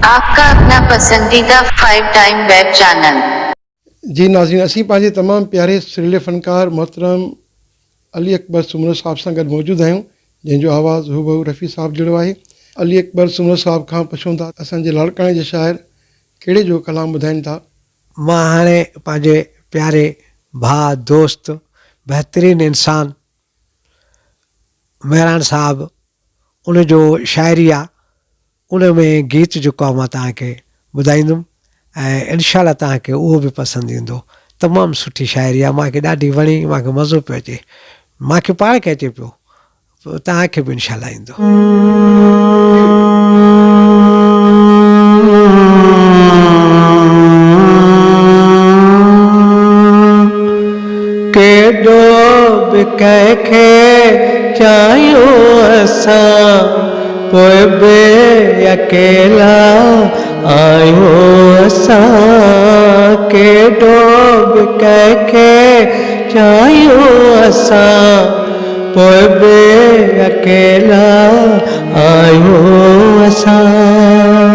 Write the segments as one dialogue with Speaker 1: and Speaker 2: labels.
Speaker 1: آپ ڪا اپنا پسنديده فائيو ٽائيم ويب چينل.
Speaker 2: جي ناظرين اسين پنهنجي تمام پياري سريلي فنڪار محترم علي اڪبر سومرو صاحب سان گڏ موجود آهيون جنهن جو آواز هوبهو رفيع صاحب جهڙو آهي. علي اڪبر سومرو صاحب کان پڇون ٿا اسان جي لاڙڪاڻي جي شاعر ڪهڙي جو ڪلام ٻڌائين ٿا.
Speaker 3: مان هاڻي پنهنجي پياري ڀاء دوست بهترين انسان مهراڻ صاحب ان جو شاعري آ ان ۾ گيت جيڪو آ مان توهان کي ٻڌائيندم ۽ انشاء الله توهان کي اهو به پسند ايندو تمام سٺي شاعري آ مان کي ڏاڍي وڻي مان کي مزو پيو اچي مان کي پاڻ کي اچي پيو توهان کي به انشاء الله ايندو.
Speaker 4: ڪيڏو به ڪنهن کي چاهيون اسان پوء به اڪيلا آهيون اسان ڪيڏو به ڪنهن کي چاهيون اسان پوء به اڪيلا آهيون اسان.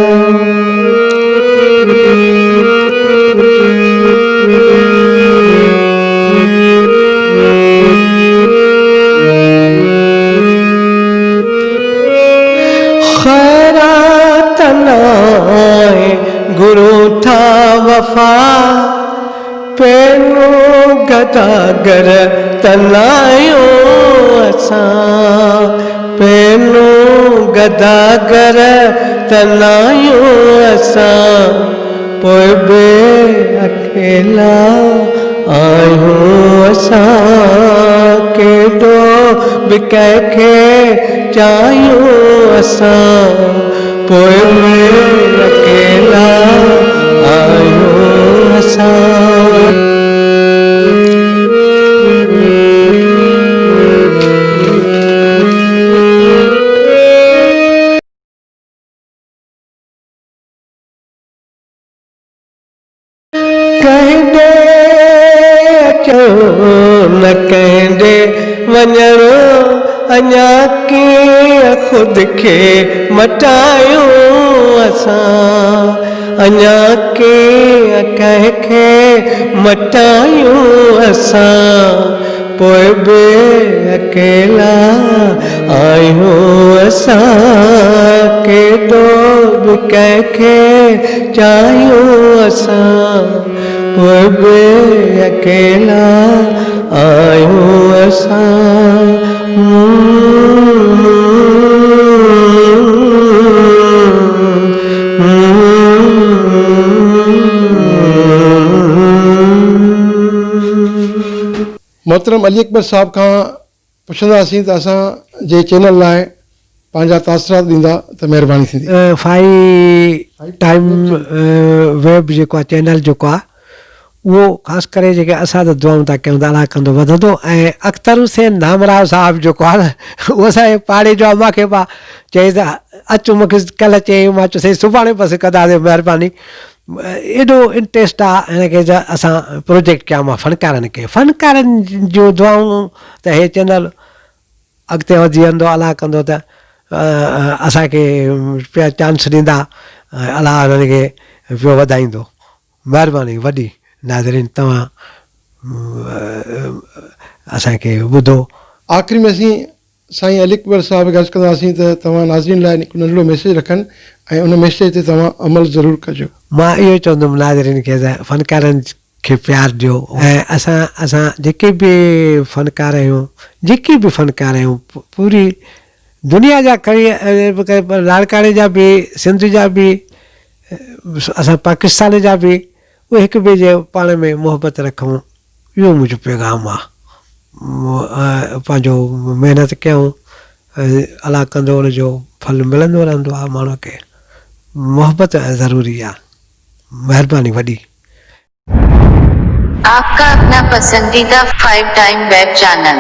Speaker 4: خيرات لاء گهرون ٿا وفا. پينو گداگر ته ناهيون اسان پينو گداگر ته ناهيون اسان پوء به اڪيلا آهيون اسان ڪيڏو به ڪنهن کي چاهيون اسان پوء به اڪيلا آهيون اسان. ڪنهن ڏي اچڻو نه ڪنهن ڏي وڃڻو اڃا ڪيئن خود کي مٽايون اسان اڃا ڪيئن ڪنهن کي مٽايون اسان پوء به اڪيلا آهيون اسان ڪيڏو به ڪنهن کي چاهيون اسان پوء به اڪيلا آهيون اسان.
Speaker 2: محترم علي اڪبر صاحب کان پڇنداسين ته اسان جي چينل لاء پنهنجا تاثرات ڏيندا ته مهرباني ٿيندي.
Speaker 3: فائي ٽائيم ويب جيڪو آ چينل جيڪو آ اهو خاص ڪري جيڪي اسان ته دعائون ٿا ڪيون ته الله ڪندو وڌندو ۽ اختر حسين ڌامراهو صاحب جيڪو آ نه اهو اسان جي پاڙي جو آ مان کي پا چئي ته اچ مون کي ڪلهه چيائين مان چيو سائين سڀاڻي بس ڪنداسين مهرباني ايڏو انٽريسٽ آ هن کي ته اسان پروجيڪٽ ڪيان مان فنڪارن کي فنڪارن جون دعائون ته هي چينل اڳتي وڌي ويندو الله ڪندو ته اسان کي پيا چانس ڏيندا ۽ الله انهن کي پيو وڌائيندو مهرباني وڏي ناظرين توهان اسان کي ٻڌو.
Speaker 2: آخر ۾ اسين سائين علي اڪبر صاحب کي عرض ڪنداسين ته توهان ناظرين لاء هڪ ننڍڙو ميسيج رکن ۽ ان ميسيج تي توهان عمل ضرور ڪجو.
Speaker 3: مان اهو چوندم ناظرين کي ته فنڪارن کي پيار ڏيو ۽ اسان اسان جيڪي به فنڪار آهيون جيڪي به فنڪار آهيون پوري دنيا جا کڻي لاڙڪاڻي جا به سنڌ جا به اسان پاڪستان جا به اهي هڪ ٻئي جي پاڻ ۾ محبت رکون اهو منهنجو پيغام آ پنهنجو محنت ڪيون الله ڪندو ان جو ڦل ملندو رهندو آ ماڻهو کي محبت ضروري آ مهرباني وڏي.
Speaker 1: آپ ڪا اپنا پسنديده فائيو ٽائيم ويب چينل.